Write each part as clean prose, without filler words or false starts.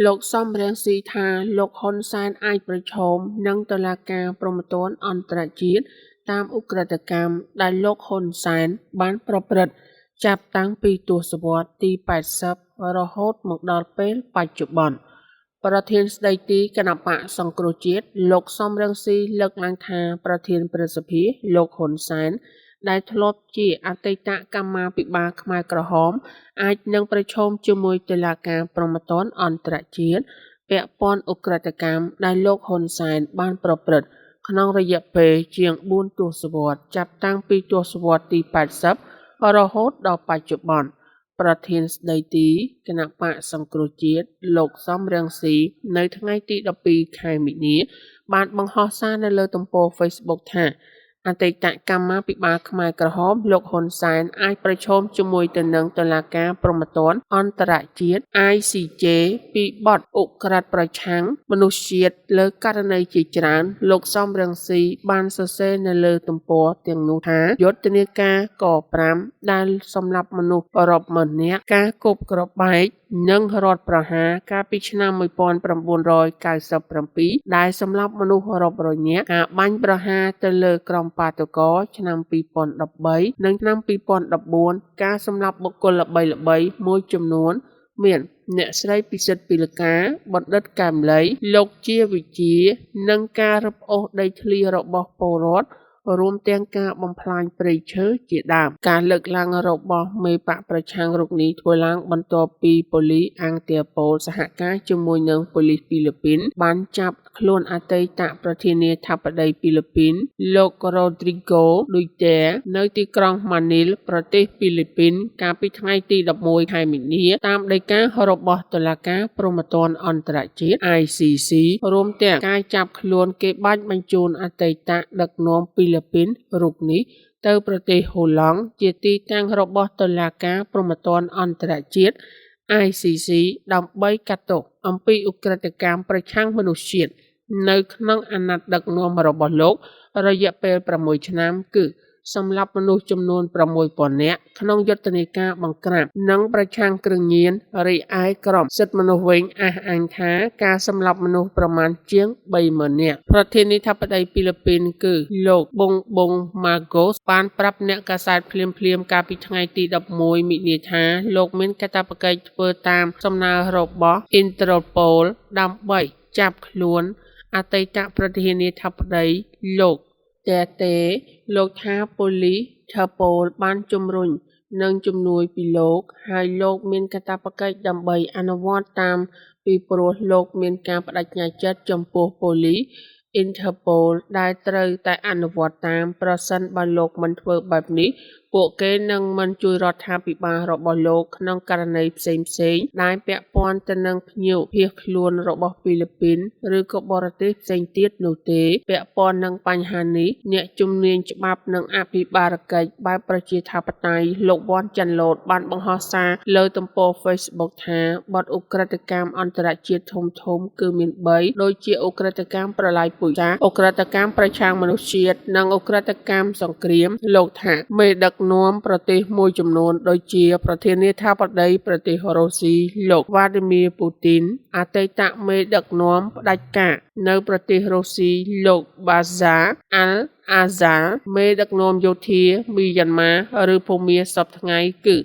លោក សម រង្ស៊ី ថា លោក ហ៊ុន សែន អាចប្រឈមនឹងតុលាការព្រហ្មទណ្ឌអន្តរជាតិតាមឧក្រិដ្ឋកម្មដែលលោក ហ៊ុន សែន បានប្រព្រឹត្តចាប់តាំងពីទសវត្សទី៨០ រហូតមកដល់ពេលបច្ចុប្បន្ន។ ប្រធានស្ដីទីគណបក្សសង្គ្រោះជាតិ លោក សម រង្ស៊ី លើកឡើងថា ប្រធានព្រឹទ្ធសភា លោក ហ៊ុន សែន ដែលធ្លាប់ជាអតីតកម្មាភិបាលខ្មែរក្រហម អាចនឹងប្រឈមជាមួយតុលាការព្រហ្មទណ្ឌអន្តរជាតិ ពាក់ព័ន្ធឧក្រិដ្ឋកម្មដែលលោក ហ៊ុន សែន បានប្រព្រឹត្តក្នុងរយៈពេលជាង ៤ទសវត្សចាប់តាំងពីទសវត្សទី៨០ រហូតដល់បច្ចុប្បន្ន។ ប្រធានស្ដីទីគណបក្សសង្គ្រោះជាតិ លោក សម រង្ស៊ី នៅថ្ងៃទី១២ ខែមីនា បានបង្ហោះសារនៅលើទំព័រហ្វេសប៊ុក ថា អតីតកម្មាភិបាលខ្មែរក្រហម លោក ហ៊ុន សែន អាចប្រឈមជាមួយទៅនឹងតុលាការព្រហ្មទណ្ឌអន្តរជាតិ ICJ ពីបទឧក្រិដ្ឋប្រឆាំងមនុស្សជាតិលើករណីជាច្រើន។ លោក សម រង្ស៊ី បានសរសេរនៅលើទំព័រទាំងនោះថា យុទ្ធនាការ "ក៥" ដែលសម្លាប់មនុស្សរាប់ម៉ឺននាក់ ការគប់គ្រាប់បែក និងរដ្ឋប្រហារកាលពីឆ្នាំ១៩៩៧ ដែលសម្លាប់មនុស្សរាប់រយនាក់ ការបាញ់ប្រហារទៅលើក្រុមបាតុករឆ្នាំ២០១៣ និងឆ្នាំ២០១៤ ការសម្លាប់បុគ្គលល្បីៗមួយចំនួនមានអ្នកស្រី ពិសិដ្ឋ ពិលិកា បណ្ឌិត កែម ឡី លោក ជា វិជ្ជា និងការរឹបអូសដីធ្លីរបស់ពលរដ្ឋ រួមទាំងការបំផ្លាញព្រៃឈើជាដើម។ ការលើកឡើងរបស់មេបក្សប្រឆាំងរូបនេះ ធ្វើឡើងបន្ទាប់ពីប៉ូលិសអាំងទែប៉ូលសហការជាមួយនឹងប៉ូលិសហ្វីលីពីន បានចាប់ខ្លួនអតីតប្រធានាធិបតីហ្វីលីពីន លោក រ៉ូឌ្រីហ្គោ ឌុយទែរ៍តេ នៅទីក្រុងម៉ានីល ប្រទេសហ្វីលីពីន កាលពីថ្ងៃទី១១ ខែមីនា តាមដីការបស់តុលាការព្រហ្មទណ្ឌអន្តរជាតិ ICC រួមទាំងការចាប់ខ្លួនគេបានបញ្ជូនអតីតមេដឹកនាំហ្វីលីពីនរូបនេះ ទៅប្រទេសហូឡង់ ជាទីតាំងរបស់តុលាការព្រហ្មទណ្ឌអន្តរជាតិ ICC ដើម្បីកាត់ទោសអំពីឧក្រិដ្ឋកម្មប្រឆាំងមនុស្សជាតិ នៅក្នុងអាណត្តិដឹកនាំរបស់លោករយៈពេល ៦ឆ្នាំ គឺសម្លាប់មនុស្សចំនួន ៦ពាន់នាក់ ក្នុងយុទ្ធនាការបង្ក្រាប និងប្រឆាំងគ្រឿងញៀន រីឯក្រុមសិទ្ធិមនុស្សវិញអះអាងថា បានសម្លាប់មនុស្សប្រមាណជាង ៣ម៉ឺននាក់។ ប្រធានាធិបតីហ្វីលីពីន គឺលោក ប៊ុង ប៊ុង ម៉ាកូស បានប្រាប់អ្នកកាសែតភ្លាមៗ កាលពីថ្ងៃទី១១ មីនាថា លោកមានកាតព្វកិច្ចធ្វើតាមសំណើរបស់ អ៊ីនធើប៉ូល ដើម្បីចាប់ខ្លួនអតីតប្រធានាធិបតីលោក ឌុយទែរ៍តេ។ លោកថា ប៉ូលិសអ៊ីនធើប៉ូលបានជំរុញនិងជំនួយពីលោក ហើយលោកមានកាតព្វកិច្ចដើម្បីអនុវត្តតាមពីព្រោះលោកមានការប្ដេជ្ញាចិត្តចំពោះប៉ូលិសអ៊ីនធើប៉ូលដែលត្រូវតែអនុវត្តតាម ប្រសិនបើលោកមិនធ្វើបែបនេះ ពួកគេនឹងមិនជួយរដ្ឋាភិបាលរបស់លោកក្នុងករណីផ្សេងៗ ដែលពាក់ព័ន្ធទៅនឹងភ្ញៀវភៀសខ្លួនរបស់ហ្វីលីពីន ឬក៏បរទេសផ្សេងទៀតនោះទេ។ ពាក់ព័ន្ធនឹងបញ្ហានេះ អ្នកជំនាញច្បាប់ និងអភិបាលកិច្ចបែបប្រជាធិបតេយ្យ លោក វ៉ន ចាន់ឡូត បានបង្ហោះសារលើទំព័រហ្វេសប៊ុក ថា បទឧក្រិដ្ឋកម្មអន្តរជាតិធំៗ គឺមាន៣ ដូចជា ឧក្រិដ្ឋកម្មប្រល័យពូជសាសន៍ ឧក្រិដ្ឋកម្មប្រឆាំងមនុស្សជាតិ និងឧក្រិដ្ឋកម្មសង្គ្រាម។ លោកថា មេដឹកនាំប្រទេសមួយចំនួនដូចជា ប្រធានាធិបតីប្រទេសរុស្ស៊ី លោក វ្លាឌឺមៀ ពូទីន អតីតមេដឹកនាំផ្ដាច់ការនៅប្រទេសស៊ីរី លោក បាស្សា អាល់អាស្សាដ មេដឹកនាំយោធាមីយ៉ាន់ម៉ា ឬភូមាសព្វថ្ងៃគឺ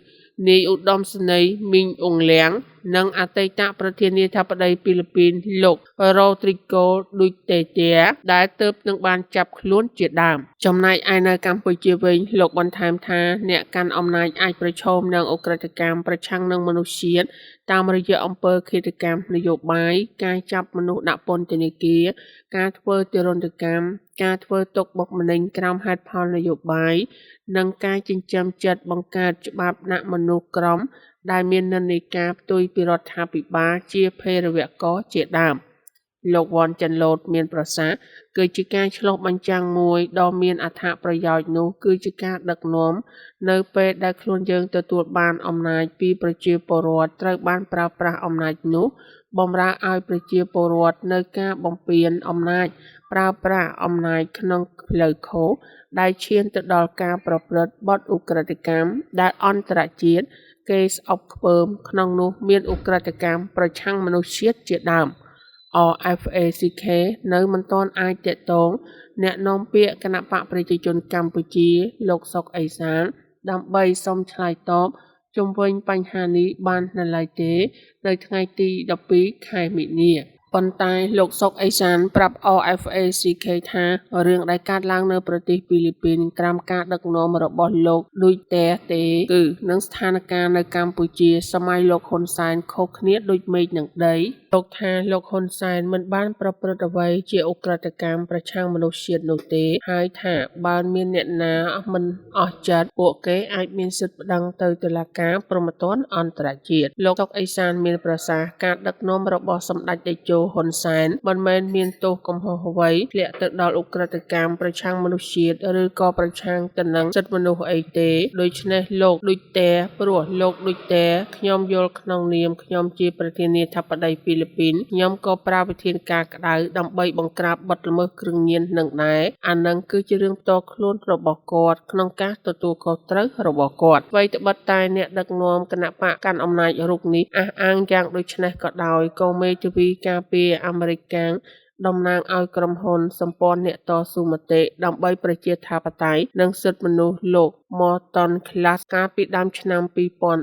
នាយឧត្ដមសេនីយ៍ មីន អ៊ុងលាំង និងអតីតប្រធានាធិបតីហ្វីលីពីន លោក រ៉ូឌ្រីហ្គោ ឌុយទែរ៍តេ ដែលទើបនឹងបានចាប់ខ្លួនជាដើម។ ចំណែកឯនៅកម្ពុជាវិញ លោកបន្ថែមថា អ្នកកាន់អំណាចអាចប្រឈមនឹងឧក្រិដ្ឋកម្មប្រឆាំងនឹងមនុស្សជាតិ តាមរយៈអំពើឃាតកម្មនយោបាយ ការចាប់មនុស្សដាក់ពន្ធនាគារ ការធ្វើទារុណកម្ម ការធ្វើទុក្ខបុកម្នេញក្រោមហេតុផលនយោបាយ និងការចិញ្ចឹមចិត្តបង្កើតច្បាប់ដាក់មនុស្សក្រុមដែលមាននិន្នាការផ្ទុយពីរដ្ឋាភិបាលជាភេរវករជាដើម។ លោក វ៉ន ចាន់ឡូត មានប្រសាសន៍ គឺជាការឆ្លុះបញ្ចាំងមួយដ៏មានអត្ថប្រយោជន៍នោះ គឺការដឹកនាំនៅពេលដែលខ្លួនយើងទទួលបានអំណាចពីប្រជាពលរដ្ឋត្រូវប្រើប្រាស់អំណាចនោះ បម្រើឲ្យប្រជាពលរដ្ឋនូវការបំពានអំណាចប្រើប្រាស់អំណាចក្នុងផ្លូវខុស ដែលឈានទៅដល់ការប្រព្រឹត្តបទឧក្រិដ្ឋកម្មដែលអន្តរជាតិ គេស្អប់ខ្ពើម ក្នុងនោះមានឧក្រិដ្ឋកម្មប្រឆាំងមនុស្សជាតិជាដើម។ RFA/CK នៅមិនទាន់អាចទាក់ទងអ្នកនាំពាក្យគណបក្សប្រជាជនកម្ពុជា លោក សុខ ឥសាន ដើម្បីសុំការឆ្លើយតបជុំវិញបញ្ហានេះបាននៅឡើយទេ នៅថ្ងៃទី១២ ខែមីនា។ ប៉ុន្តែលោក សុខ ឥសាន ប្រាប់ RFA/CK ថា រឿងដែលកើតឡើងនៅប្រទេសហ្វីលីពីន ក្រោមការដឹកនាំរបស់លោក ឌុយទែរ៍តេ និងស្ថានភាពនៅកម្ពុជាសម័យលោក ហ៊ុន សែន ខុសគ្នាដូចមេឃនឹងដី។ លោកថា លោក ហ៊ុន សែន មិនបានប្រព្រឹត្តអ្វីជាឧក្រិដ្ឋកម្មប្រឆាំងមនុស្សជាតិនោះទេ ហើយថា បើមានអ្នកណាមិនអស់ចិត្ត ពួកគេអាចមានសិទ្ធិប្តឹងទៅតុលាការព្រហ្មទណ្ឌអន្តរជាតិ។ លោក សុខ ឥសាន មានប្រសាសន៍៖ «ការដឹកនាំរបស់សម្តេចតេជោ ហ៊ុន សែន មិនមែនមានទោសកំហុសអ្វីធ្លាក់ទៅដល់ឧក្រិដ្ឋកម្មប្រឆាំងមនុស្សជាតិ ឬក៏ប្រឆាំងទៅនឹងសិទ្ធិមនុស្សអីទេ ដូច្នេះលោក ឌុយទែរ៍តេ ព្រោះលោក ឌុយទែរ៍តេ ខ្ញុំយល់ក្នុងនាមខ្ញុំជាប្រធានាធិបតីហ្វីលីពីន ខ្ញុំក៏ប្រើវិធានការក្តៅដើម្បីបង្ក្រាបបទល្មើសគ្រឿងញៀនហ្នឹងដែរ អាហ្នឹងគឺជារឿងផ្ទាល់ខ្លួនរបស់គាត់ក្នុងការទទួលខុសត្រូវរបស់គាត់»។ ថ្វីត្បិតតែអ្នកដឹកនាំគណបក្សកាន់អំណាចរូបនេះ អះអាងយ៉ាងដូច្នេះក៏ដោយ ក៏មេធាវីការពារអាមេរិកាំងតំណាងឱ្យក្រុមសម្ព័ន្ធអ្នកតស៊ូមតិ ដើម្បីប្រជាធិបតេយ្យ និងសិទ្ធិមនុស្សលោក មូរតុន ក្លាស កាលពីដើមឆ្នាំ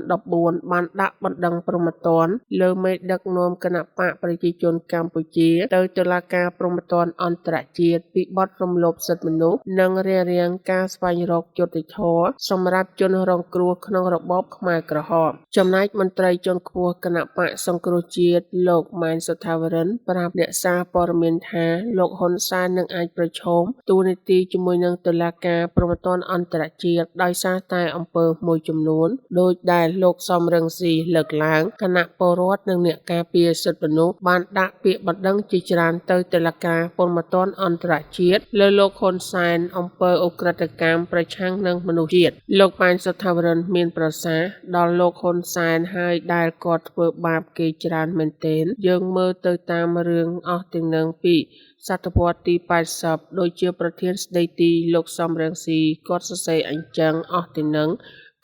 2014 បានដាក់បណ្តឹងព្រហ្មទណ្ឌលើមេដឹកនាំគណបក្សប្រជាជនកម្ពុជា ទៅតុលាការព្រហ្មទណ្ឌអន្តរជាតិ ពីបទរំលោភសិទ្ធិមនុស្ស និងរារាំងការស្វែងរកយុត្តិធម៌សម្រាប់ជនរងគ្រោះក្នុងរបបខ្មែរក្រហម។ ចំណែកមន្ត្រីជាន់ខ្ពស់គណបក្សសង្គ្រោះជាតិ លោក ម៉ែន សុថាវរិន្ទ្រ ប្រាប់អ្នកសារព័ត៌មានថា លោក ហ៊ុន សែន នឹងអាចប្រឈមតួនាទីជាមួយនឹងតុលាការព្រហ្មទណ្ឌអន្តរជាតិ ដោយសារតែអំពើមួយចំនួន ដូចដែលលោក សម រង្ស៊ី លើកឡើង ខណៈពលរដ្ឋ និងអ្នកការពារសិទ្ធិមនុស្សបានដាក់ពាក្យបណ្តឹងជាច្រើនទៅតុលាការព្រហ្មទណ្ឌអន្តរជាតិលើលោក ហ៊ុន សែន អំពើឧក្រិដ្ឋកម្មប្រឆាំងនឹងមនុស្សជាតិ។ លោក ម៉ែន សុថាវរិន្ទ្រ៖«ដល់លោក ហ៊ុន សែន ហើយដែលគាត់ធ្វើបាបគេច្រើនមែនទែន យើងមើលទៅតាមរឿងអស់ហ្នឹងពីទសវត្សទី៨០ ដូចជាប្រធានស្តីទីលោក សម រង្ស៊ី គាត់សរសេរអីចឹង អស់ហ្នឹង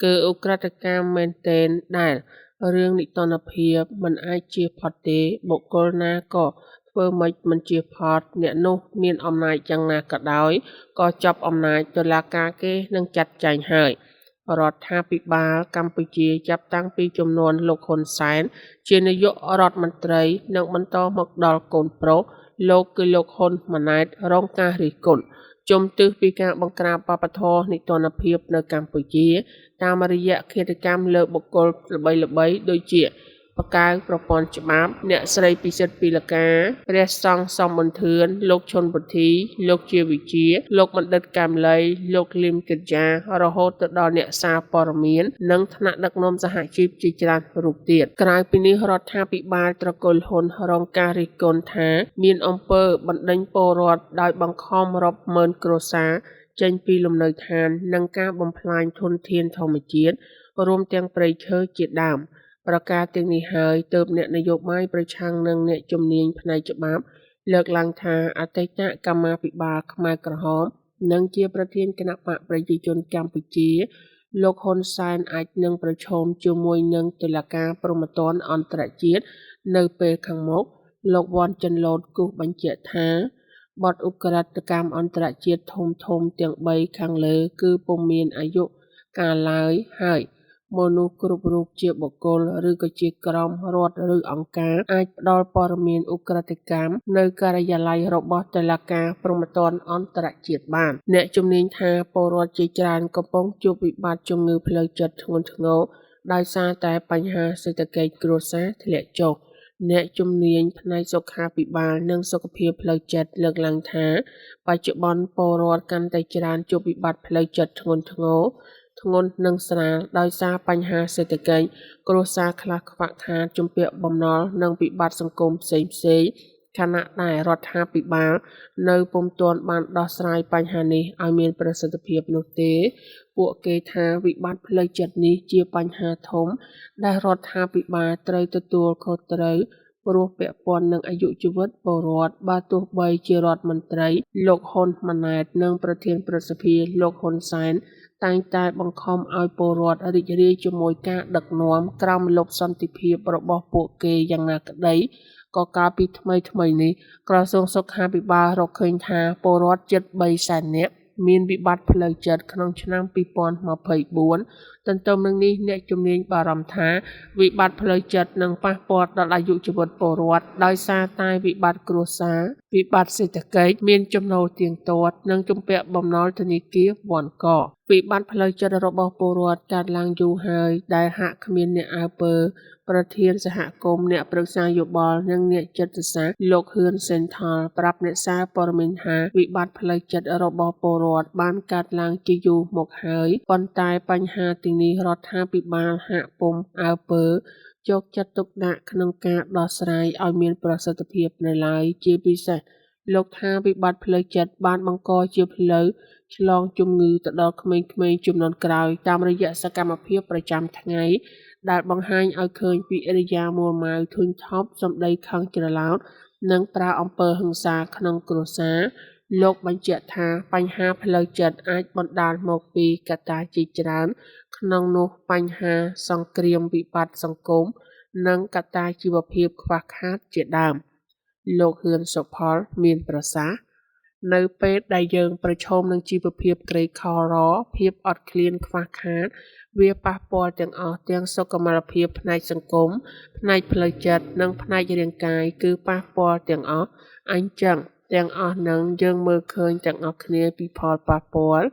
គឺឧក្រិដ្ឋកម្មមែនទែនដែលរឿងនិទ្ទណ្ឌភាពមិនអាចចៀសផុតទេ បុគ្គលណាក៏ធ្វើម៉េចមិនចៀសផុត អ្នកនោះមានអំណាចយ៉ាងណាក៏ដោយ ក៏ចប់អំណាច តុលាការគេនឹងចាត់ចែងហើយ»។ រដ្ឋាភិបាលកម្ពុជាចាប់តាំងពីជំនាន់លោក ហ៊ុន សែន ជានាយករដ្ឋមន្ត្រី និងបន្តមកដល់កូនប្រុសលោកគឺលោក ហ៊ុន ម៉ាណែត រងការរិះគន់ជុំទិសពីការបង្ក្រាបវប្បធម៌និទ្ទណ្ឌភាពនៅកម្ពុជា តាមរយៈឃាតកម្មលើបុគ្គលល្បីៗដូចជា ផ្កាវប្រព័ន្ធច្បាប់ អ្នកស្រី ពិសិដ្ឋ ពិលិកា ព្រះសង្ឃ សំ ប៊ុនធឿន លោក ឈុត វុទ្ធី លោក ជា វិជ្ជា លោកបណ្ឌិត កែម ឡី លោក លិម គិមយ៉ា រហូតដល់អ្នកសារព័ត៌មាន និងថ្នាក់ដឹកនាំសហជីពជាច្រើនរូបទៀត។ ក្រៅពីនេះ រដ្ឋាភិបាលត្រកូលហ៊ុនរងការរិះគន់ថា មានអំពើបណ្តេញពលរដ្ឋដោយបង្ខំរាប់ម៉ឺនគ្រួសារចេញពីលំនៅឋាន និងការបំផ្លាញធនធានធម្មជាតិ រួមទាំងព្រៃឈើជាដើម។ ប្រការទាំងនេះហើយ ទើបអ្នកនយោបាយប្រឆាំង និងអ្នកជំនាញផ្នែកច្បាប់ លើកឡើងថា អតីតកម្មាភិបាលខ្មែរក្រហម និងជាប្រធានគណបក្សប្រជាជនកម្ពុជា លោក ហ៊ុន សែន អាចនឹងប្រឈមមុខជាមួយនឹងតុលាការព្រហ្មទណ្ឌអន្តរជាតិនៅពេលខាងមុខ។ លោក វ៉ន ចាន់ឡូត គូសបញ្ជាក់ថា បទឧក្រិដ្ឋកម្មអន្តរជាតិធំៗទាំងបីខាងលើគឺពុំមានអាយុកាលឡើយ ហើយមនុស្សគ្រប់រូបជាបុគ្គល ឬជាក្រុម រដ្ឋ ឬអង្គការ អាចផ្តល់ព័ត៌មានឧក្រិដ្ឋកម្មនៅការិយាល័យរបស់តុលាការព្រហ្មទណ្ឌអន្តរជាតិបាន។ អ្នកជំនាញថា ពលរដ្ឋជាច្រើនកំពុងជួបវិបត្តិជំងឺផ្លូវចិត្តធ្ងន់ធ្ងរដោយសារតែបញ្ហាសេដ្ឋកិច្ចគ្រួសារធ្លាក់ចុះ អ្នកជំនាញផ្នែកសុខាភិបាល និងសុខភាពផ្លូវចិត្តលើកឡើងថា បច្ចុប្បន្នពលរដ្ឋកាន់តែច្រើនជួបវិបត្តិផ្លូវចិត្តធ្ងន់ធ្ងរ ធ្ងន់និងស្រាល ដោយសារបញ្ហាសេដ្ឋកិច្ច គ្រួសារខ្លះខ្វះខាត ជំពាក់បំណុល និងវិបត្តិសង្គមផ្សេងៗ ខណៈដែលរដ្ឋាភិបាលនៅពុំទាន់បានដោះស្រាយបញ្ហានេះឲ្យមានប្រសិទ្ធភាពនោះទេ។ ពួកគេថាវិបត្តិផ្លូវចិត្តនេះជាបញ្ហាធំដែលរដ្ឋាភិបាលត្រូវទទួលខុសត្រូវព្រោះពាក់ព័ន្ធនឹងអាយុជីវិតពលរដ្ឋ បើទោះបីជារដ្ឋមន្ត្រី លោក ហ៊ុន ម៉ាណែត និងប្រធានព្រឹទ្ធសភា លោក ហ៊ុន សែន តែងតែបង្ខំឱ្យពលរដ្ឋរីករាយជាមួយការដឹកនាំ ក្រោមម្លប់សន្តិភាពរបស់ពួកគេយ៉ាងណាក្ដី ក៏កាលពីថ្មីៗនេះ ក្រសួងសុខាភិបាលរកឃើញថា ពលរដ្ឋជិត ៣សែននាក់ មានវិបត្តិផ្លូវចិត្តក្នុងឆ្នាំ២០២៤។ ទន្ទឹមនឹងនេះ អ្នកជំនាញបារម្ភថា វិបត្តិផ្លូវចិត្តនឹងប៉ះពាល់ដល់អាយុជីវិតពលរដ្ឋ ដោយសារតែវិបត្តិគ្រួសារ វិបត្តិសេដ្ឋកិច្ច គ្មានចំណូលទៀងទាត់ និងជំពាក់បំណុលធនាគារវ័ណ្ឌក។ វិបត្តិផ្លូវចិត្តរបស់ពលរដ្ឋកើតឡើងយូរហើយ តែហាក់គ្មានអ្នកអើពើ ប្រធានសមាគមអ្នកប្រឹក្សាយោបល់ និងអ្នកចិត្តសាស្ត្រ លោក ហឿ សេធុល ប្រាប់វិទ្យុអាស៊ីសេរីថា វិបត្តិផ្លូវចិត្តរបស់ពលរដ្ឋបានកើតឡើងជាយូរមកហើយ ប៉ុន្តែបញ្ហាទាំងនេះរដ្ឋាភិបាលហាក់ពុំអើពើយកចិត្តទុកដាក់ក្នុងការដោះស្រាយឱ្យមានប្រសិទ្ធភាពនៅឡើយ ជាពិសេសលោកថា វិបត្តិផ្លូវចិត្តបានបង្កជាផ្លូវឆ្លងជំងឺទៅដល់ក្មេងៗជំនាន់ក្រោយ តាមរយៈសកម្មភាពប្រចាំថ្ងៃ ដែលបង្ហាញឱ្យឃើញពីឥរិយាបថមួម៉ៅ ធុញថប់ សម្ដីខឹងច្រឡោត និងប្រើអំពើហិង្សាក្នុងគ្រួសារ។ លោកបញ្ជាក់ថា បញ្ហាផ្លូវចិត្តអាចបណ្ដាលមកពីកត្តាជាច្រើន ក្នុងនោះបញ្ហាសង្គ្រាមវិបត្តិសង្គម និងកត្តាជីវភាពខ្វះខាតជាដើម។ លោក ហឿ សេធុល មានប្រសាសន៍៖ «នៅពេលដែលយើងប្រឈមនឹងជីវភាពក្រីក្រ ភាពអត់ឃ្លានខ្វះខាត វាប៉ះពាល់ទាំងអស់ ទាំងសុខុមាលភាពផ្នែកសង្គម ផ្នែកផ្លូវចិត្ត និងផ្នែករាងកាយ គឺប៉ះពាល់ទាំងអស់។ អ៊ីចឹងទាំងអស់ហ្នឹងយើងមើលឃើញទាំងអស់គ្នាពីផលប៉ះពាល់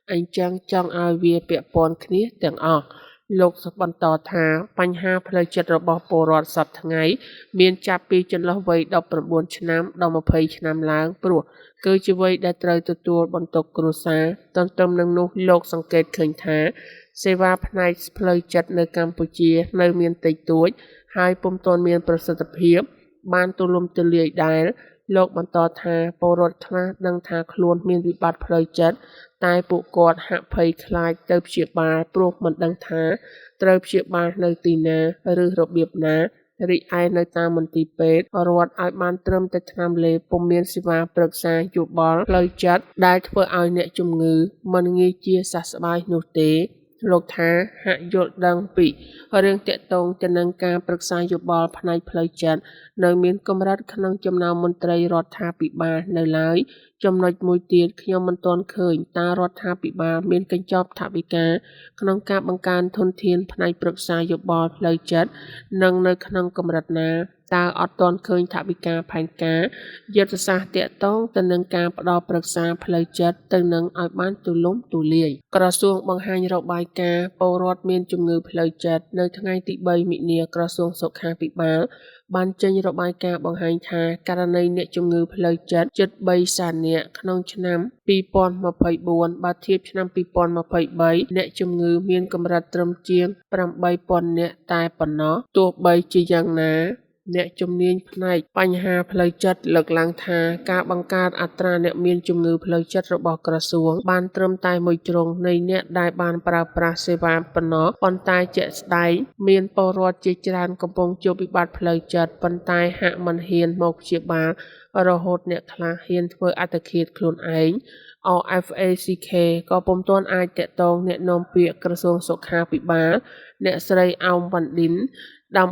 អ៊ីចឹងចង់ឲ្យវាពាក់ព័ន្ធគ្នាទាំងអស់»។ លោកបន្តថា បញ្ហាផ្លូវចិត្តរបស់ពលរដ្ឋសព្វថ្ងៃមានចាប់ពីចន្លោះវ័យ ១៩ឆ្នាំ ដល់ ២០ឆ្នាំឡើង ព្រោះគឺជាវ័យដែលត្រូវទទួលបន្ទុកគ្រួសារ។ ទន្ទឹមនឹងនោះលោកសង្កេតឃើញថា សេវាផ្នែកផ្លូវចិត្តនៅកម្ពុជានៅមានតិចតួច ហើយពុំទាន់មានប្រសិទ្ធភាពបានទូលំទូលាយដែរ។ លោកបន្តថា ពលរដ្ឋខ្លះដឹងថាខ្លួនមានវិបត្តិផ្លូវចិត្ត តែពួកគាត់ហាក់ភ័យខ្លាចទៅព្យាបាល ព្រោះមិនដឹងថា ត្រូវទៅព្យាបាលនៅទីណា ឬរបៀបណា រីឯនៅតាមមន្ទីរពេទ្យរដ្ឋឲ្យបានត្រឹមតែថ្នាំលេប ពុំមានសេវាប្រឹក្សាយោបល់ផ្លូវចិត្ត ដែលធ្វើឲ្យអ្នកជំងឺមិនងាយជាសះស្បើយនោះទេ។ លោកថា ការយល់ដឹងពីរឿងទាក់ទងទៅនឹងការប្រឹក្សាយោបល់ផ្នែកផ្លូវចិត្តនៅមានកម្រិតក្នុងចំណោមមន្ត្រីរដ្ឋាភិបាលនៅឡើយ ចំណុចមួយទៀតខ្ញុំមិនទាន់ឃើញតើរដ្ឋាភិបាលមានកញ្ចប់ថវិកាក្នុងការបង្កើនធនធានផ្នែកប្រឹក្សាយោបល់ផ្លូវចិត្តនឹងនៅក្នុងកម្រិតណា តើអត់ទាន់ឃើញថវិកាផែនការ យុទ្ធសាស្ត្រទាក់ទងទៅនឹងការផ្ដល់ប្រឹក្សាផ្លូវចិត្តទៅនឹងឲ្យបានទូលំទូលាយ។ ក្រសួងបង្ហាញរបាយការណ៍ពលរដ្ឋមានជំងឺផ្លូវចិត្ត នៅថ្ងៃទី៣ មីនា ក្រសួងសុខាភិបាលបានចេញរបាយការណ៍បង្ហាញថា ករណីអ្នកជំងឺផ្លូវចិត្តជិត ៣សែននាក់ ក្នុងឆ្នាំ២០២៤ បើធៀបឆ្នាំ២០២៣ អ្នកជំងឺមានកម្រិតត្រឹមជាង ៨ពាន់នាក់តែប៉ុណ្ណោះ។ ទោះបីជាយ៉ាងណា អ្នកជំនាញផ្នែកបញ្ហាផ្លូវចិត្តលើកឡើងថា ការបង្កើនអត្រាអ្នកមានជំងឺផ្លូវចិត្តរបស់ក្រសួង បានត្រឹមតែមួយជ្រុងនៃអ្នកដែលបានប្រើប្រាស់សេវាប៉ុណ្ណោះ ប៉ុន្តែជាក់ស្ដែងមានពលរដ្ឋជាច្រើនកំពុងជួបវិបត្តិផ្លូវចិត្ត ប៉ុន្តែហាក់មិនហ៊ានមកព្យាបាល រហូតអ្នកខ្លះហ៊ានធ្វើអត្តឃាតខ្លួនឯង។ RFA ក៏ពុំទាន់អាចទាក់ទងអ្នកនាំពាក្យក្រសួងសុខាភិបាល អ្នកស្រី ឱម វណ្ណឌីន និង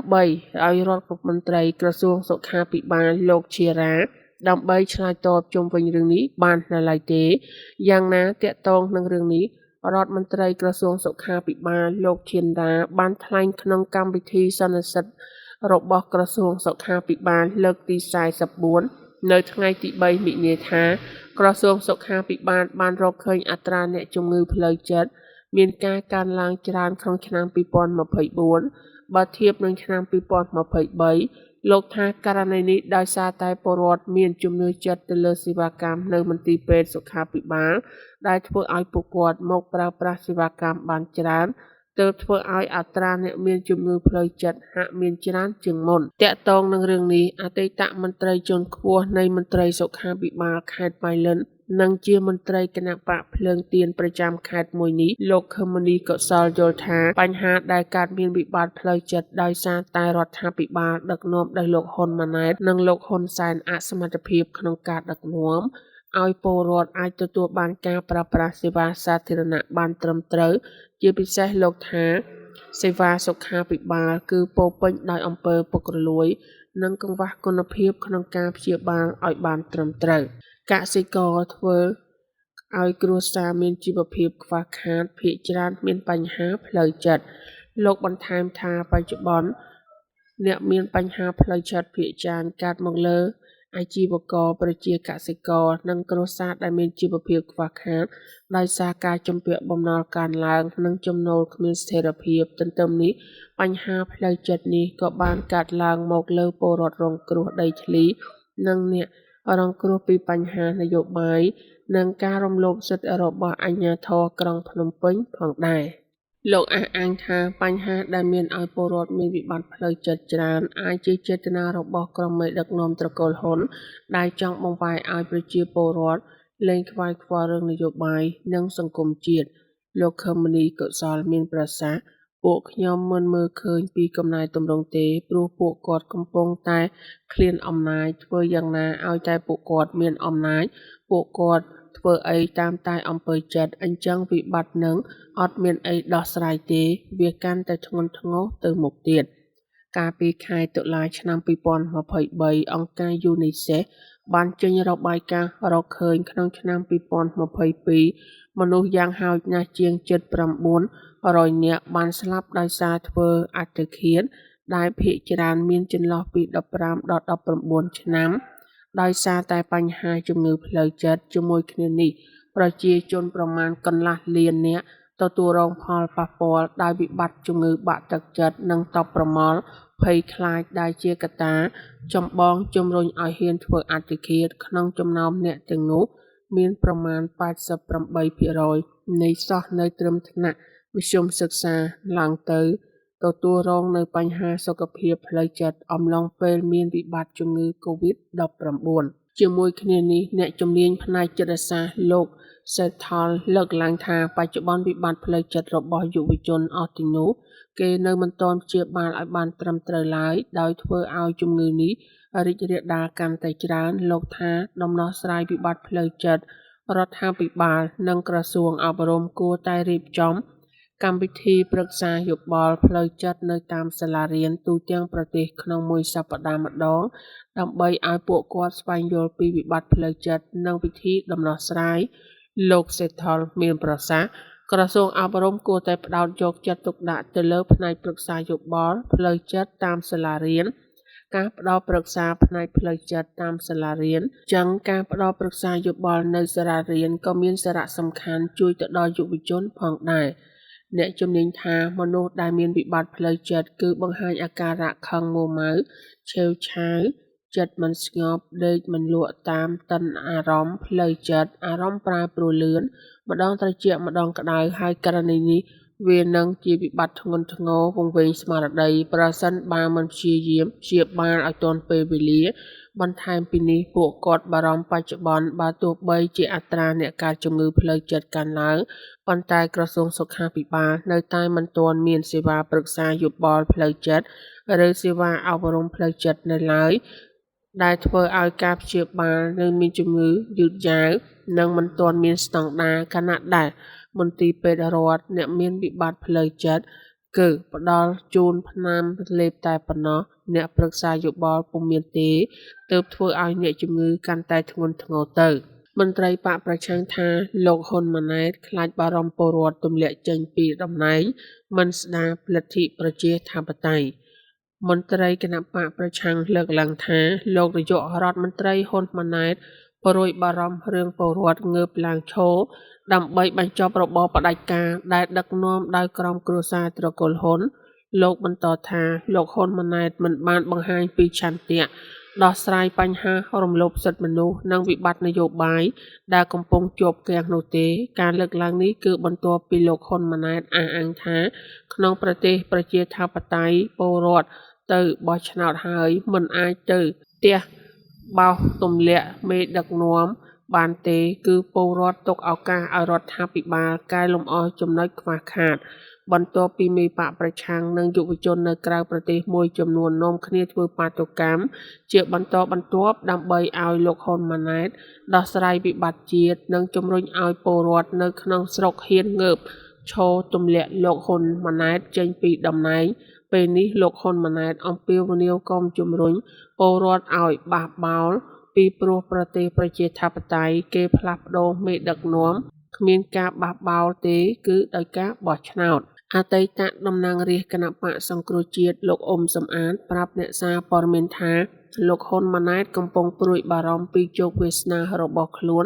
រដ្ឋមន្ត្រីក្រសួងសុខាភិបាល លោក ជា រ៉ា ដើម្បីឆ្លើយតបជុំវិញរឿងនេះបាននៅឡើយទេ។ យ៉ាងណា ទាក់ទងនឹងរឿងនេះ រដ្ឋមន្ត្រីក្រសួងសុខាភិបាល លោក ធាន រ៉ា បានថ្លែងក្នុងកម្មវិធីសន្និសីទរបស់ក្រសួងសុខាភិបាលលើកទី៤៤ នៅថ្ងៃទី៣ មីនា ថា ក្រសួងសុខាភិបាលបានរកឃើញអត្រាអ្នកជំងឺផ្លូវចិត្តមានការកើនឡើងច្រើនក្នុងឆ្នាំ2024 បើធៀបនឹងឆ្នាំ2023។ លោកថា ករណីនេះដោយសារតែពលរដ្ឋមានជំនឿចិត្តទៅលើសេវាកម្មនៅមន្ទីរពេទ្យសុខាភិបាល ដែលធ្វើឲ្យពួកគាត់មកប្រើប្រាស់សេវាកម្មបានច្រើន ទើបធ្វើឲ្យអត្រាអ្នកមានជំងឺផ្លូវចិត្តហាក់មានច្រើនជាងមុន។ ទាក់ទងនឹងរឿងនេះ អតីតមន្ត្រីជាន់ខ្ពស់នៃមន្ទីរសុខាភិបាលខេត្តប៉ៃលិន និងជាមន្ត្រីគណបក្សភ្លើងទៀនប្រចាំខេត្តមួយនេះ លោក ខឹម មុនីកុសល យល់ថា បញ្ហាដែលកើតមានវិបត្តិផ្លូវចិត្តដោយសារតែរដ្ឋាភិបាលដឹកនាំដោយលោក ហ៊ុន ម៉ាណែត និងលោក ហ៊ុន សែន អសមត្ថភាពក្នុងការដឹកនាំ។ ឱ្យពលរដ្ឋអាចទទួលបានការប្រើប្រាស់សេវាសាធារណៈបានត្រឹមត្រូវ ជាពិសេសលោកថា សេវាសុខាភិបាល គឺពោរពេញដោយអំពើពុករលួយ និងកង្វះគុណភាពក្នុងការព្យាបាលឱ្យបានត្រឹមត្រូវ។ កសិករធ្វើឱ្យគ្រួសារមានជីវភាពខ្វះខាតភាគច្រើនមានបញ្ហាផ្លូវចិត្ត លោកបន្ថែមថា បច្ចុប្បន្នអ្នកមានបញ្ហាផ្លូវចិត្តភាគច្រើនកើតមកលើអាជីវករប្រជាកសិករ និងគ្រួសារដែលមានជីវភាពខ្វះខាត ដោយសារការជំពាក់បំណុលកើនឡើង និងចំណូលគ្មានស្ថិរភាព។ ទន្ទឹមនឹងនេះ បញ្ហាផ្លូវចិត្តនេះក៏បានកើតឡើងមកលើពលរដ្ឋរងគ្រោះដីធ្លី និងអ្នករងគ្រោះពីបញ្ហានយោបាយ និងការរំលោភសិទ្ធិរបស់អាជ្ញាធរក្រុងភ្នំពេញផងដែរ។ លោកអះអាងថា បញ្ហាដែលមានឱ្យពលរដ្ឋមានវិបត្តិផ្លូវចិត្តច្រើន អាចជាចេតនារបស់ក្រុមមេដឹកនាំត្រកូលហ៊ុន ដែលចង់បង្វែរឱ្យប្រជាពលរដ្ឋលែងខ្វល់ខ្វាយរឿងនយោបាយ និងសង្គមជាតិ។ លោក ខឹម មុនីកុសល មានប្រសាសន៍៖ «ពួកខ្ញុំមិនមើលឃើញពីកំណែទម្រង់ទេ ព្រោះពួកគាត់កំពុងតែឃ្លានអំណាច ធ្វើយ៉ាងណាឱ្យតែពួកគាត់មានអំណាច ពួកគាត់ធ្វើអីតាមតែអំពើចិត្ត អ៊ីចឹងវិបត្តិហ្នឹងអត់មានអីដោះស្រាយទេ វាកាន់តែធ្ងន់ធ្ងរទៅមុខទៀត»។ កាលពីខែតុលា ឆ្នាំ២០២៣ អង្គការយូនីសេហ្វ បានចេញរបាយការណ៍រកឃើញក្នុងឆ្នាំ២០២២ មនុស្សយ៉ាងហោចណាស់ជាង ជិត ៩រយនាក់ បានស្លាប់ដោយសារធ្វើអត្តឃាត ដែលភាគច្រើនមានចន្លោះពី ១៥ ដល់ ១៩ ឆ្នាំ ដោយសារតែបញ្ហាជំងឺផ្លូវចិត្ត។ ជាមួយគ្នានេះ ប្រជាជនប្រមាណកន្លះលាននាក់ទទួលរងផលប៉ះពាល់ដោយវិបត្តិជំងឺបាក់ទឹកចិត្ត និងតប់ប្រមល់ភ័យខ្លាចដែលជាកត្តាចម្បងជំរុញឱ្យហ៊ានធ្វើអត្តឃាត ក្នុងចំណោមអ្នកទាំងនោះ មានប្រមាណ ៨៨ភាគរយ នៃសិស្សនៅត្រឹមថ្នាក់មធ្យមសិក្សាឡើងទៅ ទទួលរងនូវបញ្ហាសុខភាពផ្លូវចិត្តអំឡុងពេលមានវិបត្តិជំងឺកូវីដ-១៩។ ជាមួយគ្នានេះ អ្នកជំនាញផ្នែកចិត្តសាស្ត្រ លោក សេធុល លើកឡើងថា បច្ចុប្បន្នវិបត្តិផ្លូវចិត្តរបស់យុវជនអស់ទាំងនោះ គេនៅមិនទាន់ព្យាបាលឱ្យបានត្រឹមត្រូវឡើយ ដោយធ្វើឱ្យជំងឺនេះរីករាលដាលកាន់តែច្រើន។ លោកថា ដំណោះស្រាយវិបត្តិផ្លូវចិត្ត រដ្ឋាភិបាល និងក្រសួងអប់រំគួរតែរៀបចំកម្មវិធីប្រឹក្សាយោបល់ផ្លូវចិត្តនៅតាមសាលារៀនទូទាំងប្រទេសក្នុងមួយសប្ដាហ៍ម្ដង ដើម្បីឱ្យពួកគាត់ស្វែងយល់ពីវិបត្តិផ្លូវចិត្ត និងវិធីដោះស្រាយ។ លោក សេធុល មានប្រសាសន៍៖ «ក្រសួងអប់រំគួរតែផ្ដោតយកចិត្តទុកដាក់ទៅលើផ្នែកប្រឹក្សាយោបល់ផ្លូវចិត្តតាមសាលារៀន ការផ្ដល់ប្រឹក្សាផ្នែកផ្លូវចិត្តតាមសាលារៀន។ អ៊ីចឹងការផ្ដល់ប្រឹក្សាយោបល់នៅសាលារៀនក៏មានសារសំខាន់ជួយទៅដល់យុវជនផងដែរ»។ អ្នកជំនាញថា មនុស្សដែលមានវិបត្តិផ្លូវចិត្ត គឺបង្ហាញអាការៈខឹងមួម៉ៅ ឆេវឆាវ ចិត្តមិនស្ងប់ ដេកមិនលក់តានតឹងអារម្មណ៍ផ្លូវចិត្ត អារម្មណ៍ប្រែប្រួលលឿន ម្ដងត្រជាក់ម្ដងក្ដៅ ហើយករណីនេះវានឹងជាវិបត្តិធ្ងន់ធ្ងរវង្វេងស្មារតី ប្រសិនបើមិនព្យាយាមព្យាបាលឲ្យទាន់ពេលវេលា។ បន្ថែមពីនេះ ពួកគាត់បារម្ភបច្ចុប្បន្ន បើទោះបីជាអត្រាអ្នកកើតជំងឺផ្លូវចិត្តកើនឡើង ប៉ុន្តែក្រសួងសុខាភិបាលនៅតែមិនទាន់មានសេវាប្រឹក្សាយោបល់ផ្លូវចិត្ត ឬសេវាអប់រំផ្លូវចិត្តនៅឡើយ ដែលធ្វើឱ្យការព្យាបាលនៅមានជំងឺយឺតយ៉ាវ និងមិនទាន់មានស្តង់ដារ ខណៈដែលមន្ទីរពេទ្យរដ្ឋ អ្នកមានវិបត្តិផ្លូវចិត្ត គឺផ្ដល់ជូនថ្នាំលេបតែប៉ុណ្ណោះ អ្នកប្រឹក្សាយោបល់ពុំមានទេ ទើបធ្វើឱ្យអ្នកជំងឺកាន់តែធ្ងន់ធ្ងរទៅ។ មន្ត្រីបក្សប្រឆាំងថា លោក ហ៊ុន ម៉ាណែត ខ្លាចបារម្ភពលរដ្ឋទម្លាក់ចេញពីតំណែង មិនស្ដារលទ្ធិប្រជាធិបតេយ្យ មន្ត្រីគណបក្សប្រឆាំងលើកឡើងថា លោកនាយករដ្ឋមន្ត្រី ហ៊ុន ម៉ាណែត ព្រួយបារម្ភរឿងពលរដ្ឋងើបឡើងឈរដើម្បីបញ្ចប់របបផ្ដាច់ការដែលដឹកនាំដោយក្រុមគ្រួសារត្រកូលហ៊ុន។ លោកបន្តថា លោក ហ៊ុន ម៉ាណែត មិនបានបង្ហាញពីឆន្ទៈដោះស្រាយបញ្ហារំលោភសិទ្ធិមនុស្ស និងវិបត្តិនយោបាយដែលកំពុងជាប់គាំងនោះទេ។ ការលើកឡើងនេះ គឺបន្ទាប់ពីលោក ហ៊ុន ម៉ាណែត អះអាងថា ក្នុងប្រទេសប្រជាធិបតេយ្យពលរដ្ឋទៅបោះឆ្នោតហើយ មិនអាចទៅទះបោសទម្លាក់មេដឹកនាំបានទេ គឺពលរដ្ឋទុកឱកាសឱ្យរដ្ឋាភិបាលកែលម្អចំណុចខ្វះខាត។ បន្ទាប់ពីមេបក្សប្រឆាំង និងយុវជននៅក្រៅប្រទេសមួយចំនួននាំគ្នាធ្វើបាតុកម្មជាបន្តបន្ទាប់ដើម្បីឱ្យលោក ហ៊ុន ម៉ាណែត ដោះស្រាយវិបត្តិជាតិ និងជំរុញឱ្យពលរដ្ឋនៅក្នុងស្រុកហ៊ានងើបឈរទម្លាក់លោក ហ៊ុន ម៉ាណែត ចេញពីតំណែង ពេលនេះលោក ហ៊ុន ម៉ាណែត អំពាវនាវកុំជំរុញពលរដ្ឋឱ្យបះបោរ ពីព្រោះប្រទេសប្រជាធិបតេយ្យគេផ្លាស់ប្ដូរមេដឹកនាំគ្មានការបះបោរទេ គឺដោយការបោះឆ្នោត។ អតីតតំណាងរាស្ត្រគណបក្សសង្គ្រោះជាតិលោក អ៊ុំ សំអាន ប្រាប់អ្នកសារព័ត៌មានថា លោក ហ៊ុន ម៉ាណែត កំពុងព្រួយបារម្ភពីជោគវាសនារបស់ខ្លួន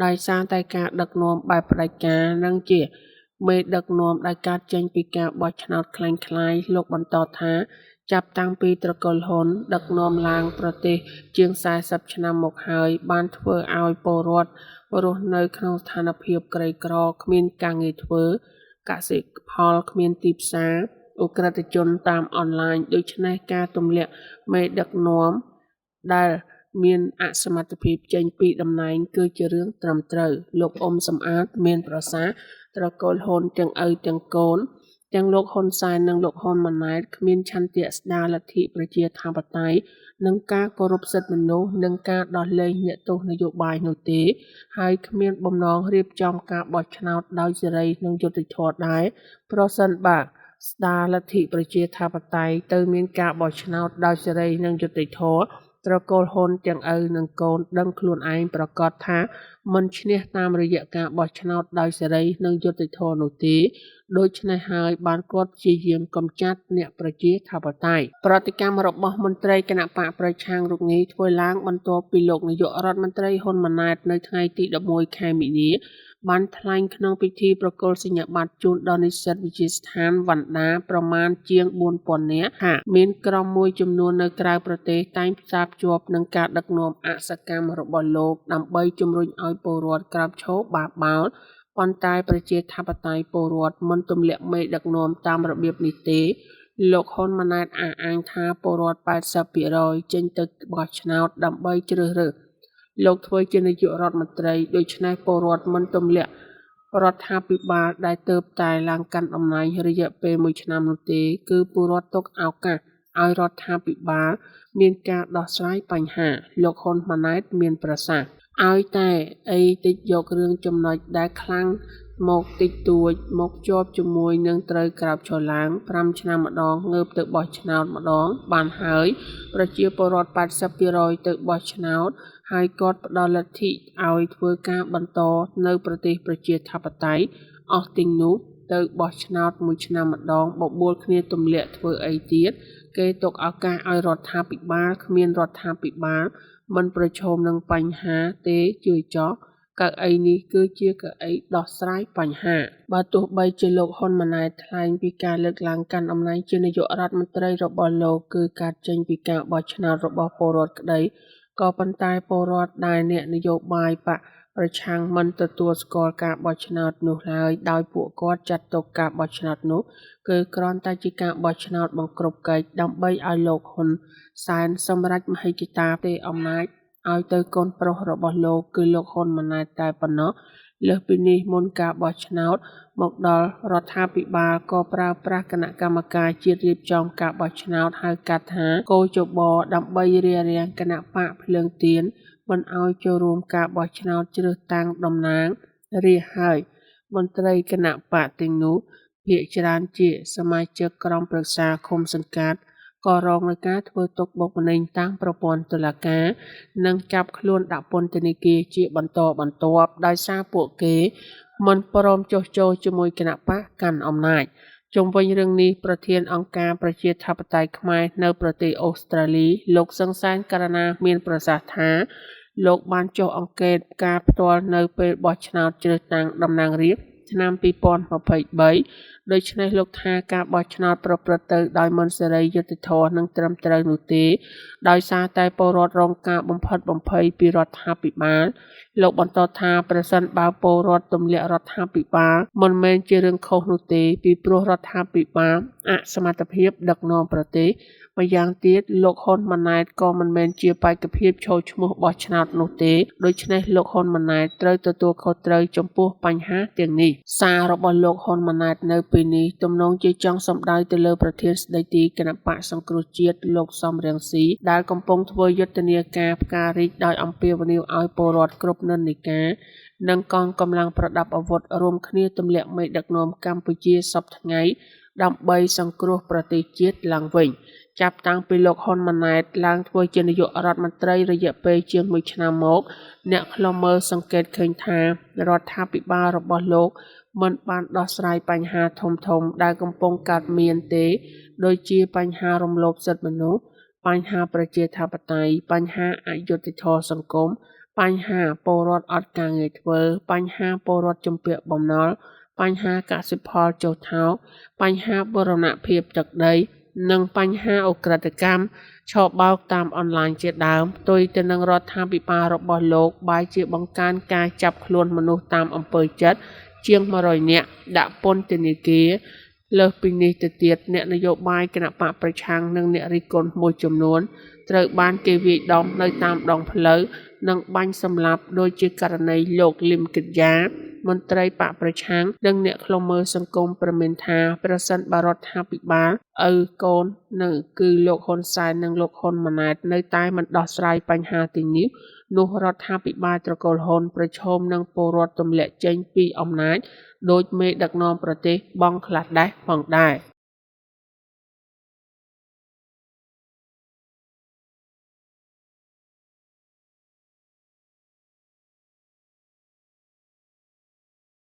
ដោយសារតែការដឹកនាំបែបផ្ដាច់ការ និងជាមេដឹកនាំដែលកើតចេញពីការបោះឆ្នោតក្លែងក្លាយ។ លោកបន្តថា ចាប់តាំងពីត្រកូល ហ៊ុន ដឹកនាំឡើងប្រទេសជាង ៤០ឆ្នាំមកហើយ បានធ្វើឱ្យពលរដ្ឋរស់នៅក្នុងស្ថានភាពក្រីក្រ គ្មានការងារធ្វើ កសិផលគ្មានទីផ្សារ ឧក្រិដ្ឋជនតាមអន្លាញ ដូច្នេះការទម្លាក់មេដឹកនាំដែលមានអសមត្ថភាពចេញពីតំណែងគឺជារឿងត្រឹមត្រូវ។ លោក អ៊ុំ សំអាន៖ «ត្រកូលហ៊ុនទាំងឪ ទាំងកូន ទាំងលោក ហ៊ុន សែន និងលោក ហ៊ុន ម៉ាណែត គ្មានឆន្ទៈស្ដារលទ្ធិប្រជាធិបតេយ្យ និងការគោរពសិទ្ធិមនុស្ស និងការដោះលែងអ្នកទោសនយោបាយនោះទេ ហើយគ្មានបំណងរៀបចំការបោះឆ្នោតដោយសេរី និងយុត្តិធម៌ដែរ ប្រសិនបើស្ដារលទ្ធិប្រជាធិបតេយ្យទៅមានការបោះឆ្នោតដោយសេរី និងយុត្តិធម៌ ត្រកូលហ៊ុនទាំងឪ និងកូនដឹងខ្លួនឯងប្រាកដថាមិនឈ្នះតាមរយៈការបោះឆ្នោតដោយសេរី និងយុត្តិធម៌នោះទេ ដូច្នេះហើយបានជាគាត់ព្យាយាមកម្ចាត់អ្នកប្រជាធិបតេយ្យ»។ ប្រតិកម្មរបស់មន្ត្រីគណបក្សប្រឆាំងរូបនេះ ធ្វើឡើងបន្ទាប់ពីលោកនាយករដ្ឋមន្ត្រី ហ៊ុន ម៉ាណែត នៅថ្ងៃទី១១ ខែមីនា បានថ្លែងក្នុងពិធីប្រគល់សញ្ញាបត្រជូនដល់និស្សិតវិទ្យាស្ថានវ៉ាន់ដាប្រមាណជាង ៤ពាន់នាក់ ថា មានក្រុមមួយចំនួននៅក្រៅប្រទេសតែងផ្សារភ្ជាប់នឹងការដឹកនាំអសកម្មរបស់លោក ដើម្បីជំរុញឱ្យពលរដ្ឋក្រោកឈរបះបោរ ប៉ុន្តែប្រជាធិបតេយ្យពលរដ្ឋមិនទម្លាក់មេដឹកនាំតាមរបៀបនេះទេ។ លោក ហ៊ុន ម៉ាណែត អះអាងថា ពលរដ្ឋ៨០ភាគរយចេញទៅបោះឆ្នោតដើម្បីជ្រើសរើសលោកធ្វើជានាយករដ្ឋមន្ត្រី ដូច្នេះពលរដ្ឋមិនទម្លាក់រដ្ឋាភិបាលដែលទើបតែឡើងកាន់តំណែងរយៈពេល១ឆ្នាំនោះទេ គឺពលរដ្ឋទុកឱកាសឱ្យរដ្ឋាភិបាលមានការដោះស្រាយបញ្ហា។ លោក ហ៊ុន ម៉ាណែត៖ «ឲ្យតែអីតិចយករឿងចំណុចដែលខ្លាំងមកតិចតួចមកភ្ជាប់ជាមួយនឹងត្រូវក្រោកឈរឡើង ៥ឆ្នាំម្ដងងើបទៅបោះឆ្នោតម្ដងបានហើយ ប្រជាពលរដ្ឋ៨០ភាគរយទៅបោះឆ្នោតហើយគាត់ផ្ដល់លទ្ធិឱ្យធ្វើការបន្តនៅប្រទេសប្រជាធិបតេយ្យអស់ទាំងនោះ ទៅបោះឆ្នោតមួយឆ្នាំម្ដងបបួលគ្នាទម្លាក់ធ្វើអីទៀត គេទុកឱកាសឱ្យរដ្ឋាភិបាល គ្មានរដ្ឋាភិបាលមិនប្រឈមនឹងបញ្ហាទេជឿចុះ កៅអីនេះគឺជាកៅអីដោះស្រាយបញ្ហា»។ បើទោះបីជាលោក ហ៊ុន ម៉ាណែត ថ្លែងថា ការឡើងកាន់តំណែងជានាយករដ្ឋមន្ត្រីរបស់លោក គឺកើតចេញពីការបោះឆ្នោតរបស់ពលរដ្ឋក្ដី ក៏ប៉ុន្តែពលរដ្ឋដែលអ្នកនយោបាយបក្សប្រឆាំងមិនទទួលស្គាល់ការបោះឆ្នោតនោះឡើយ ដោយពួកគាត់ចាត់ទុកការបោះឆ្នោតនោះ គឺគ្រាន់តែជាការបោះឆ្នោតបង្គ្រប់កិច្ច ដើម្បីឱ្យលោក ហ៊ុន សែន សម្រេចមហិច្ឆតាផ្ទេរអំណាចឱ្យទៅកូនប្រុសរបស់លោក គឺលោក ហ៊ុន ម៉ាណែត តែប៉ុណ្ណោះ។ លើសពីនេះ មុនការបោះឆ្នោតមកដល់រដ្ឋាភិបាលក៏ប្រើប្រាស់គណៈកម្មការជាតិរៀបចំការបោះឆ្នោត ហៅកាត់ថា គ.ជ.ប ដើម្បីរារាំងគណបក្សភ្លើងទៀនមិនឱ្យចូលរួមការបោះឆ្នោតជ្រើសតាំងតំណាងរាស្ត្រ ហើយមន្ត្រីគណបក្សទាំងនោះភាគច្រើនជាសមាជិកក្រុមប្រឹក្សាឃុំ-សង្កាត់ ក៏រងការធ្វើទុក្ខបុកម្នេញតាមប្រព័ន្ធតុលាការ និងចាប់ខ្លួនដាក់ពន្ធនាគារជាបន្តបន្ទាប់ ដោយសារពួកគេមិនព្រមចុះចូលជាមួយគណបក្សកាន់អំណាច។ ជុំវិញរឿងនេះ ប្រធានអង្គការប្រជាធិបតេយ្យខ្មែរនៅប្រទេសអូស្ត្រាលី លោក ស៊ឹង សែនករុណា មានប្រសាសន៍ថា លោកបានចុះអង្កេតការណ៍ផ្ទាល់នៅពេលបោះឆ្នោតជ្រើសតាំងតំណាងរាស្ត្រឆ្នាំ២០២៣ ដូច្នេះលោកថា ការបោះឆ្នោតប្រព្រឹត្តទៅដោយមិនសេរី យុត្តិធម៌ និងត្រឹមត្រូវនោះទេ ដោយសារតែពលរដ្ឋរងការបំភិតបំភ័យពីរដ្ឋាភិបាល។ លោកបន្តថា ប្រសិនបើពលរដ្ឋទម្លាក់រដ្ឋាភិបាលមិនមែនជារឿងខុសនោះទេ ពីព្រោះរដ្ឋាភិបាលអសមត្ថភាពដឹកនាំប្រទេស ម្យ៉ាងទៀតលោក ហ៊ុន ម៉ាណែត ក៏មិនមែនជាបេក្ខភាពឈរឈ្មោះបោះឆ្នោតនោះទេ ដូច្នេះលោក ហ៊ុន ម៉ាណែត ត្រូវទទួលខុសត្រូវចំពោះបញ្ហាទាំងនេះ។ សាររបស់លោក ហ៊ុន ម៉ាណែត នៅពេលនេះ ទំនងជាចង់សំដៅទៅលើប្រធានស្ដីទីគណបក្សសង្គ្រោះជាតិ លោក សម រង្ស៊ី ដែលកំពុងធ្វើយុទ្ធនាការផ្ការីកដោយអំពាវនាវឲ្យពលរដ្ឋគ្រប់និន្នាការ និងកងកម្លាំងប្រដាប់អាវុធ រួមគ្នាទម្លាក់មេដឹកនាំកម្ពុជាសព្វថ្ងៃ ដើម្បីសង្គ្រោះប្រទេសជាតិឡើងវិញ។ ចាប់តាំងពីលោក ហ៊ុន ម៉ាណែត ឡើងធ្វើជានាយករដ្ឋមន្ត្រីរយៈពេលជាង ១ឆ្នាំមក អ្នកឃ្លាំមើលសង្កេតឃើញថា រដ្ឋាភិបាលរបស់លោកមិនបានដោះស្រាយបញ្ហាធំៗដែលកំពុងកើតមានទេ ដូចជាបញ្ហារំលោភសិទ្ធិមនុស្ស បញ្ហាប្រជាធិបតេយ្យ បញ្ហាអយុត្តិធម៌សង្គម បញ្ហាពលរដ្ឋអត់ការងារធ្វើ បញ្ហាពលរដ្ឋជំពាក់បំណុល បញ្ហាកសិផលចុះថោក បញ្ហាបូរណភាពទឹកដី និងបញ្ហាឧក្រិដ្ឋកម្មឆបោកតាមអនឡាញជាដើម ផ្ទុយទៅវិញរដ្ឋាភិបាលរបស់លោកបែរជាបង្កើនការចាប់ខ្លួនមនុស្សតាមអំពើចិត្តជាង ១០០នាក់ដាក់ពន្ធនាគារ។ លើសពីនេះទៅទៀត អ្នកនយោបាយគណបក្សប្រឆាំង និងអ្នករិះគន់មួយចំនួន ត្រូវបានគេវាយដំនៅតាមដងផ្លូវ និងបាញ់សម្លាប់ដូចជាករណីលោក លិម គិមយ៉ា។ មន្ត្រីបក្សប្រឆាំង និងអ្នកឃ្លាំមើលសង្គមព្រមានថា ប្រសិនបើរដ្ឋាភិបាលឪកូនគឺលោក ហ៊ុន សែន និងលោក ហ៊ុន ម៉ាណែត នៅតែមិនដោះស្រាយបញ្ហាទាំងនេះ នោះរដ្ឋាភិបាលត្រកូលហ៊ុន ប្រឈមនឹងពលរដ្ឋទម្លាក់ចេញពីអំណាចដូចមេដឹកនាំប្រទេសបង់ក្លាដេស្ហផងដែរ។